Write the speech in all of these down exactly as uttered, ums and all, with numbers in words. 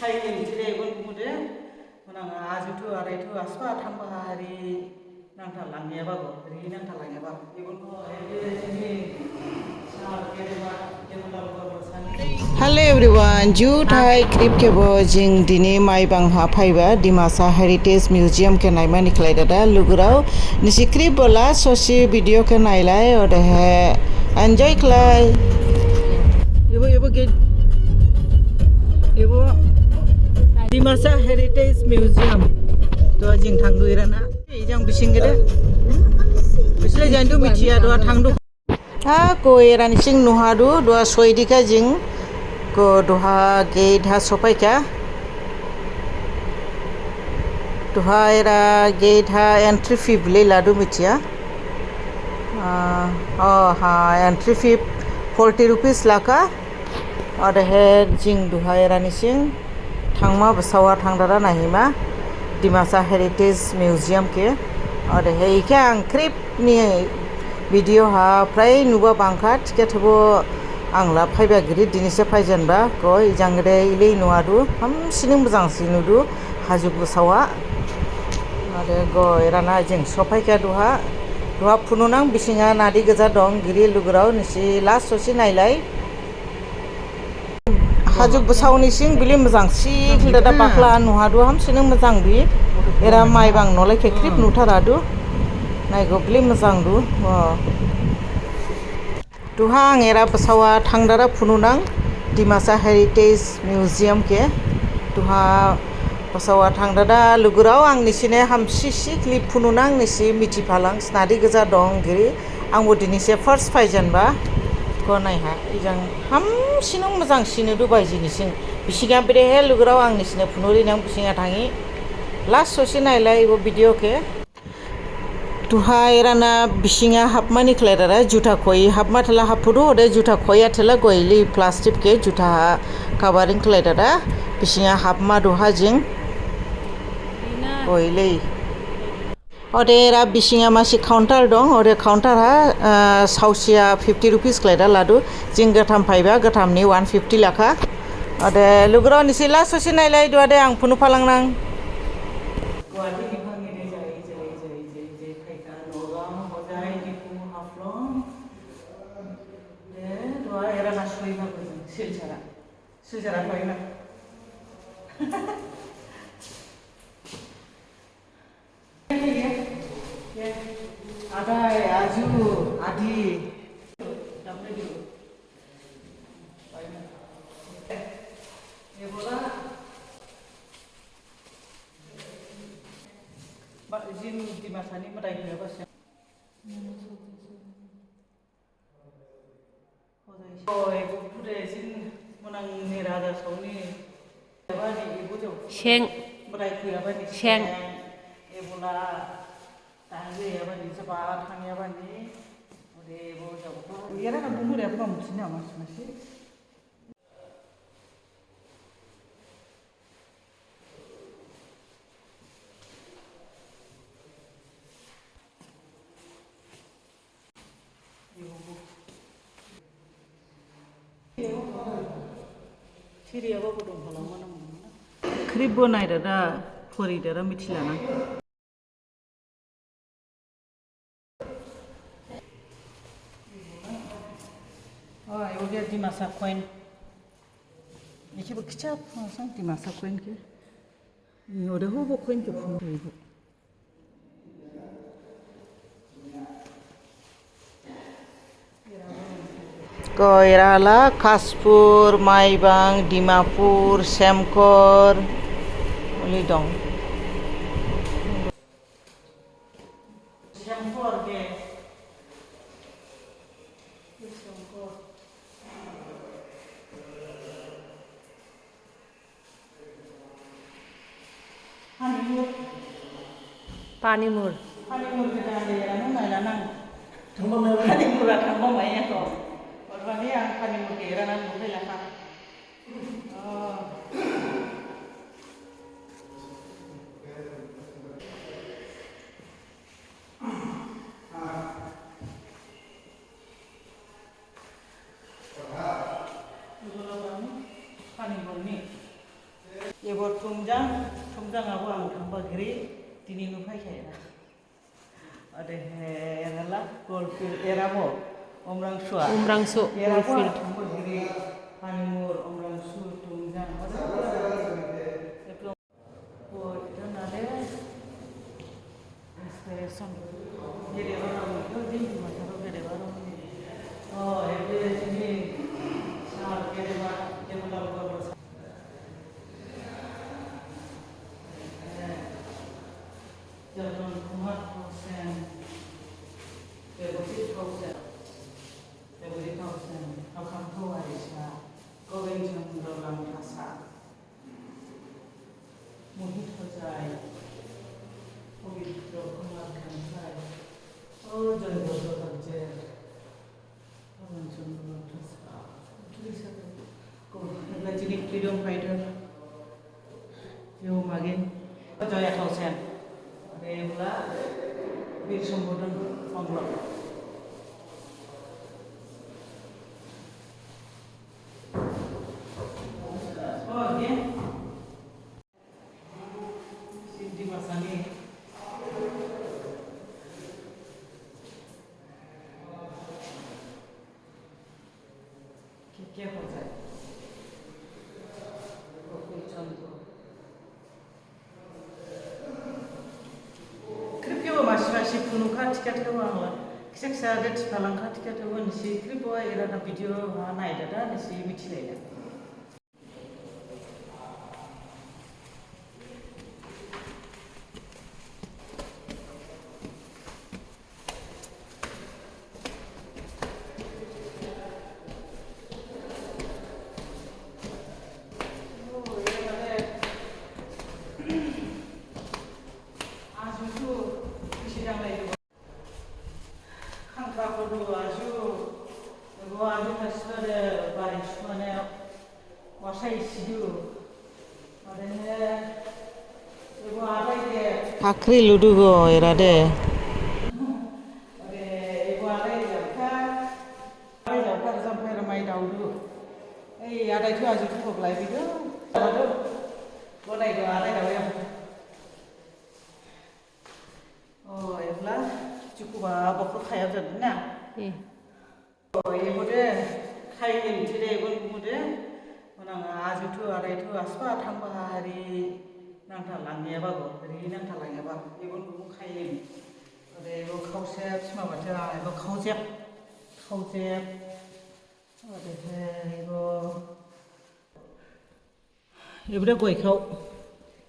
Hai, ini cire ibon kumude, menang aju tu, arai tu, asba thangba hari nangtha langyaba go, ri nangtha langyaba. Ibon ko, ini sini, sa, kere ba, kere ba, ba, ba, sa, ni. Hello everyone, juthai khrip khebo jing dini Maibang ha phaiba, Dimasa Heritage Museum khe naimani khlai dada, lugurao. Nisi khrip bola sosi video khe nailai, odehe enjoy khlai. Ibo, ibo gate. Ibo Dimasa Heritage Museum. To jing thangdu irana. Ijang bising gede. Bisle jandu mithiya do thangdu. Ha, ko era nising nuhadu, duha soidikha jing, ko duha gate ha sophaikha. Duha era gate ha entry fee bile ladu mithiya. Ah, oh, ha, entry fee forty rupees lakha. Odehe jing duha era nising thangma basao ha thangdada naihima Dimasa Heritage Museum khe. Odehe ikhe ang khrip ni video ha phrai nuba bangkha, thikhabo ang la phaiba giri, dinise phaijenba, ko ijang re ilei nuadu, hamsining mojangsi nudu, hajuk basao ha. Ode go erana jing sophaikha duha, duha phununang bisingha nadi gaja dong, giri lugurao nisi last sosi nailai. Hajuk basao nising bili mojangsi khildada bakhla nuhadu hamsining mojangbi. Era Maibang nolai khe khrip nutharadu. Naigo bili mojangdu. Oh. Duha ang era basao ha thangdada phununang Dimasa Heritage Museum khe. Duha basao ha thangdada lugurao ang nisine hamsisi khlip phununang nisi mithiphalang snadi gaja dong giri. Angbo dinise first phaijenba. Ko naiha, ijang hamsining mojangsi nudu baiji nising. Bisingha bedehe lugurao ang nisine phunurinang bisingha thangi. Last sosi nailai ibo video khe. Duha erana bisingha hapmani khlai dada, juta khoi hapma thala haphudu, ode juta khoiya thala goili plastic khe juta ha covering khlai dada, bisingha hapma duha jing. Goili. Ode era bisingha masi counter dong, ode counter ha, ah, saosiha fifty rupees khlai da ladu, jing gatham phaiba, gathamni one fifty lakha. Ode lugurao nisi last sosi nailai duha de ang phunu phalangnang. Guwahati ni phangni de jai, jai, jai, jai, jai, phaikha, Nagaon, Hojai, Diphu, Haflong. De, duha era na sui ma bujung, Silchara. Silchara koi na. Adai, aju, adi. Ebola. Ba, jing Dimasani madai hoyaba se. Oi, ebo phude jing monang ni raja songni. Yabani ebo jo. Seng. Madai hoyabani. Seng. Ebola. Thangya bani, jaba thangya bani. Ode bo jaba. Yara na bumu re, bumu sini ama sini. Khrip bo nai dada, phori dada, mithila na. Oh, ebo khe Dimasa coin. Ebo khe khisa phang sang Dimasa coin khe. Ode hobo coin khe phang ebo. Koirala, Khaspur, Maibang, Dimapur, Semkhor, uli dong. Semkhor khe. Semkhor. Panimur. Panimur. Panimur khe da le, ano naila nang. Thangba mai. Panimur ha thangba mai ya to. Odebani ang Panimur khe era nang bukai lakha. Oh. Panimur ni. Ebo Tumjang, Tumjang abo ang thangba giri, dini nuphai khaira. Ode he, erala, Goldfield, erabo, Umrangso. Umrangso, erabo, Goldfield. Ang thangba giri, Panimur, Umrangso, Tumjang, ode, ode, ode. O, ito nade inspiration. Gede bara, ito jing masa gede bara. O, ito jing sa gede bara, gede bara. Jaron Kumar Thaosen, Debojit Thaosen, Debojit Thaosen, Akham Thawarisa, Gobin Chandra Langthasa. Mohit Hojai, Pabitra Kumar Khanthai, o Joy Bhadra Banjer, Pawan Chandra Langthasa, Theresa Ko, ebla jini freedom fighter, yo magin, Joya Thaosen, ebla Bir Sambudhan Mongrok. Khrip khebo masi masi phunukha, thikhabo angla kisa kisa de thiphalangkha, thikhabo nisi khrip bo era na video ha naidada nisi mithilaila. Khangkha khodu aju, ebo aju khasiba de bari sumane wasai sidu. Odehe ebo adai de. Phakri ludugo era de. Ode ebo adai de kha. Adai de kha, jamphai ramai daudu. Ei adai thu aju thu kok lai bidu. Daudu. Bonai do adai dawai. O, ebla, chukuba bokhro khayab jadu na? Hmm. O, ebo de, khaiyem thide, ebon bumu de, manang ajuthu, araithu, asba thangba ha ri nangtha langyaba go, ri nangtha langyaba, ebon bumu khaiyem. Ode ebo khaosep, sima bathe, ebo khaojep, khaojep. Odehe ebo Ebo de goikhao.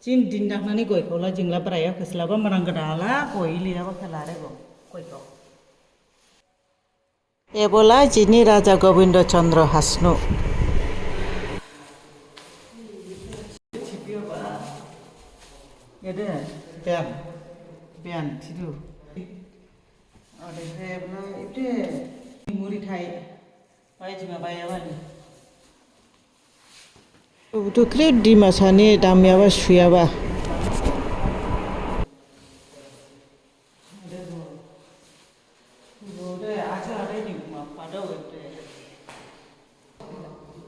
Jing din daknani goikhao la, jing la braya khe slaba, manang gada la goi liyaba khe la re go goikhao. Ebo la jini Raja Gobindo Chandra Hasnu. Ede, ben, ben, thidu. Ode, ebo la, ede, muri thai. Bai jima bai abani. Buthu khrip Dimasani damyaba suyaba.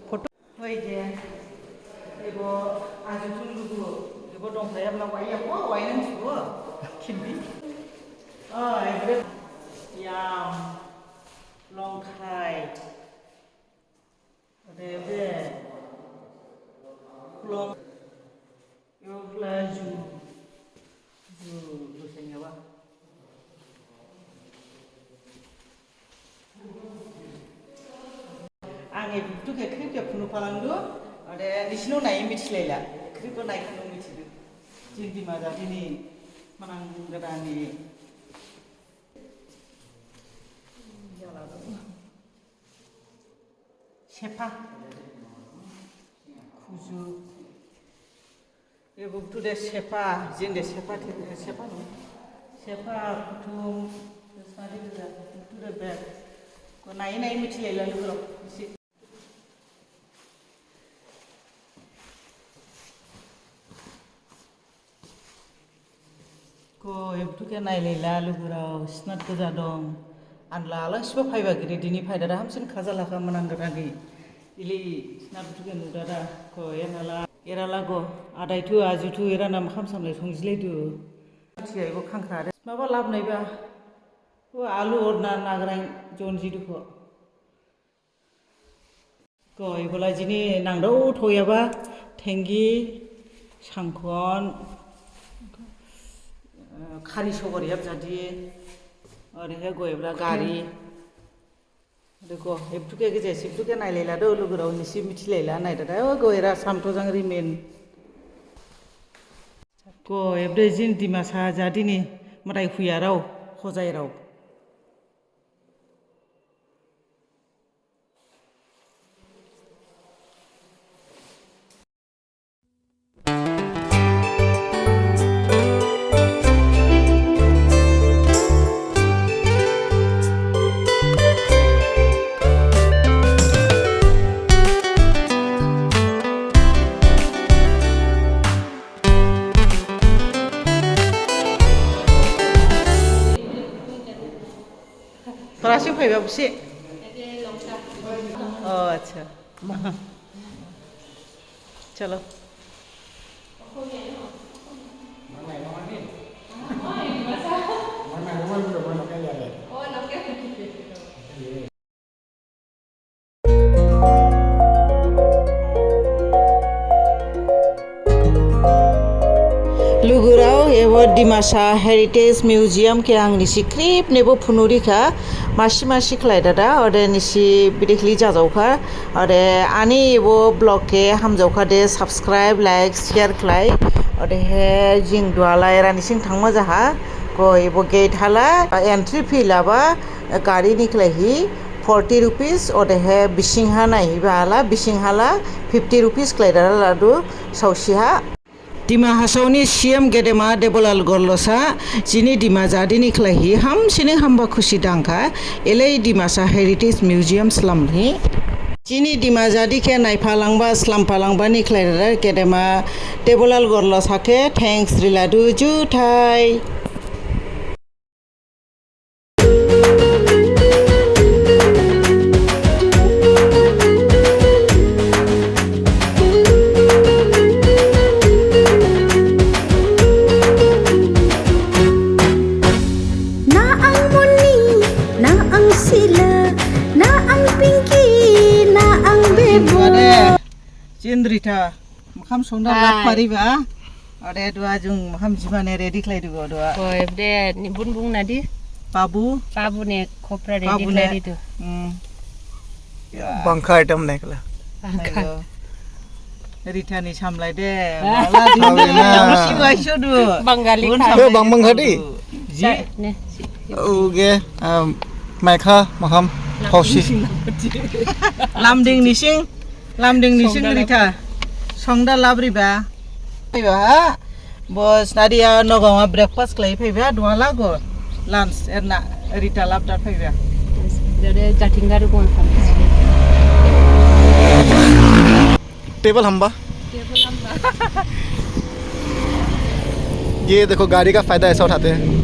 Photo. Hoi je. Ebo aji thun lugu. Ebo dongphaya bla wai ya ko wai nang sibo. Khimbi. O, ebo yam. Longkhai. Ode, ode. Khulom. Yo, khula ju. Ju, ju sengyaba. Ang e buthu khe khrip khe phunu phalangdu. Ode, nisino nai mithilaila. Khrip bo nai khunu mithidu. Jing Dima jadini manang gadani. Jala du. Sepha. Khuju. Ebo buthu de sepha, jing de sepha thi-, sepha no. Sepha, khuthum, sadi gida, buthu de bek. Ko nai nai mithilaila lugurao, isi. Ko, ebo buthu khe nailaila lugurao, snat goja dong. Anla ala sibo phaiba giri dini phaidada hamsin khajalakha manang gadani. Ili snat buthu khe nudada, ko, enala. Era lago, adaithu, ajuthu, era nam kham samlai songjilaidu. Thiyaibo khangkhra de. Maba labnaiba. O alu orna nagrang jonjidu kho. Kho, ebola jini nangdao thoyaba, thengi, sangkhon, eh, khari sogor yap jadi, odehe go ebla gari. Ode go, ebdukhe geje, sibdukhe nailaila do, lugurao nisi mithilaila, naidada, o go era samtho jang rimin. Go, ebde jin Dimasa jadini madai huyarao, hojairao. Parasing phaiba busi. Oh, acha. Chalo. Lugurao, ebo Dimasa Heritage Museum khe ang nisi khrip nebo phunurikha, masi masi khlaidada, ode nisi bidekhli jajaokha, ode ani ebo vlog khe hamjaokha de subscribe, like, share khlai, odehe jing duhalai era nising thangma jaha, go ebo gate hala, entry fee laba, gari ni khlaihi forty rupees, odehe bising ha naihiba hala, bising hala fifty rupees khlaidada ladu saosiha. Dima Hasao ni C M gedema Debolal Gorlosa, jini Dima jadi ni khlaihi hamsining hamba khusi dangkha, elei Dimasa Heritage Museum slamhi. Jini Dima jadi khe naiphalangba, slamphalangba ni khlaidada gedema Debolal Gorlosa khe thanks riladu, juthai. Na ang Moni, na ang Sila, na ang Pinky, na ang Bebo. Jin Rita, makham songda lak pariba. Ode duha jung makham jimane ready khlaidu go duha. Go ebde ni bun bung nadi. Pabu. Pabu ne khopra ready khlaidu. Hmm. Bangkha item ne kla. Bangkha. Rita ni samlai de. Mala di. Musi waiso du. Bangali. Bang bang khadi. Ji. Ne. Oge, um, maikha makham hausi. Lamding nising, lamding nising Rita. Songda labriba. Phaiba ha. Bos nadiya Nagaon ha breakfast khlai phaiba, duha lago lunch erna Rita labda phaiba. Dede jathing garu kon kham. Table hamba? Table hamba. ये देखो, गाड़ी का फायदा ऐसा उठाते हैं।